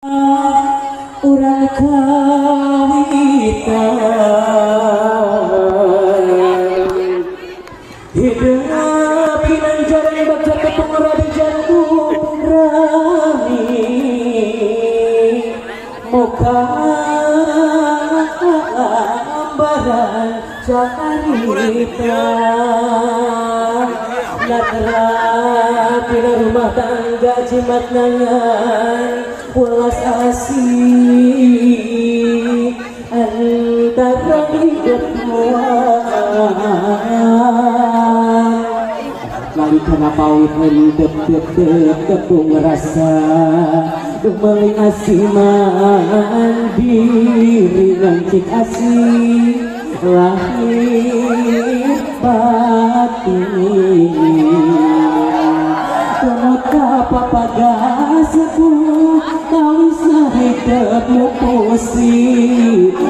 Urang kawitan hidup kinanjaran bagja tepung rabi jantung rami muka ambaran carita natra pina rumah tangga jimat nangan welas asih antara hidup nalika pawit hentep tep tepung rasa duh meling asih mandiri ngancik asih lahir batin tumut ka papagasku kawis hidup mupusi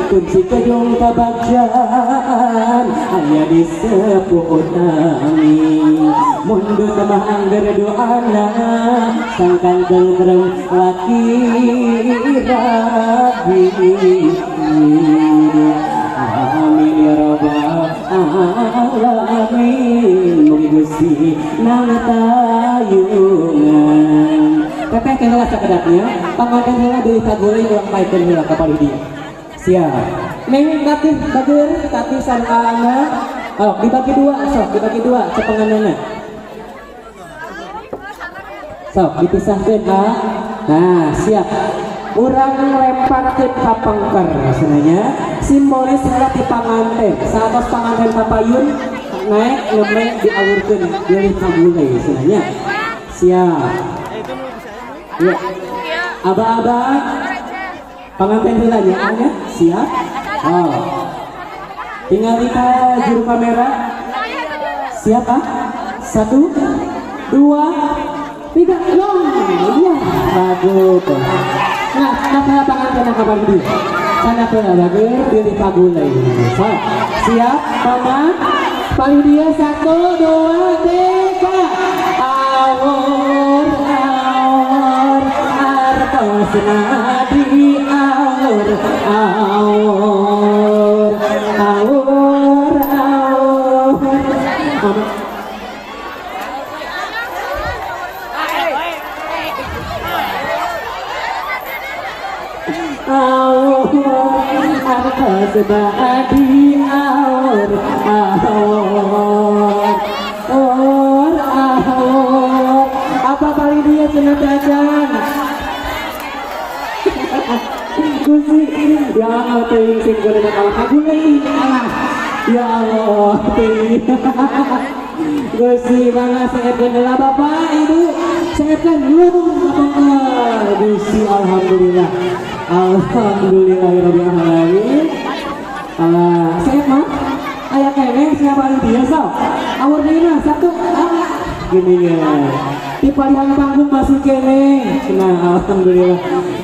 kunci kedung kabagjaan hanya di sepuh utami mundur mah angger doana sangkan tentrem laki rabi. Amin ya rabbal alamin. Mugi Gusti nang tayungan. Teteh heula sakedapnya, panganten heula deui kagulai urang paekeun heula ka palih dieu. Siap. Neng katih bager katih sareng anak. Oh, dibagi dua sok, dibagi dua cepenganana. Sok dipisahkeun ah. Nah, siap. Urang lemparkeun ka pengker cenah simbolis heula ti panganten. Saatos panganten kapayun naik ngemeng diawurkeun deui kagulai cenah. Siap. Ya. Aba-aba panganten heula nya nya siap. Oh. Tinggal kita juru kamera. Siap ah? 1 2 3. Long. Iya, bagus. Nah, napa panganten kabar di? Sana heula bager deui kagulai. So, siap Mama? Paling dia 1 2 3. Awur awur artos nadi awur awur awur awur. Awur artos nadi awur awur awur awur. Apa paling dia cenah dajan? Gusti ya Allah teuing sing kudu kalah kagulai Allah. Ya Allah teuing. Gusti mangga saepkeun heula Bapak Ibu. Saepkeun lung ka Gusti alhamdulillah. Alhamdulillahirabbil alamin. Saep mah aya keneh siapa paling dia sok. Awur deui mah satu. Gini ya. Di palihan panggung masih keneh. Nah, alhamdulillah.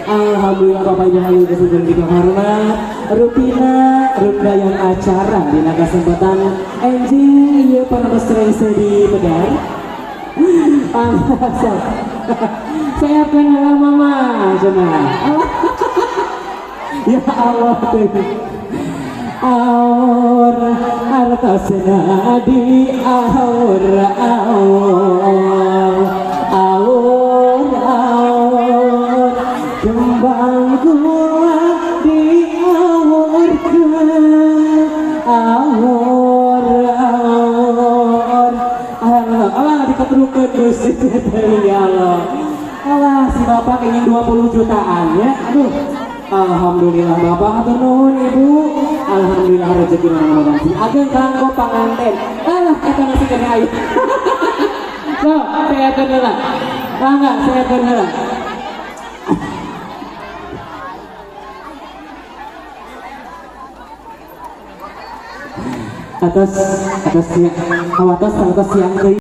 Alhamdulillah Bapak Ibu hadirin kesuguhan dihormat. Rutina rangkaian acara dina kesempatan enjing ieu panemesrese di Medar. Saya kenal mama cenah. Ya Allah teh. Aur artosna di aur aur aur aur kembang gula diawurkeun aur aur Allah Allah diketerukeun Gusti ya Allah. Allah si bapak ingin 20 jutaan ya. Aduh. Alhamdulillah bapak hatur nuhun ibu. Alhamdulillah rezeki Ramadan si ageng kanggo panganten. Alah eta masih kene ayu. So, sehatkeun heula. Mangga sehatkeun heula. Atas atas siang, atas atas siang deui.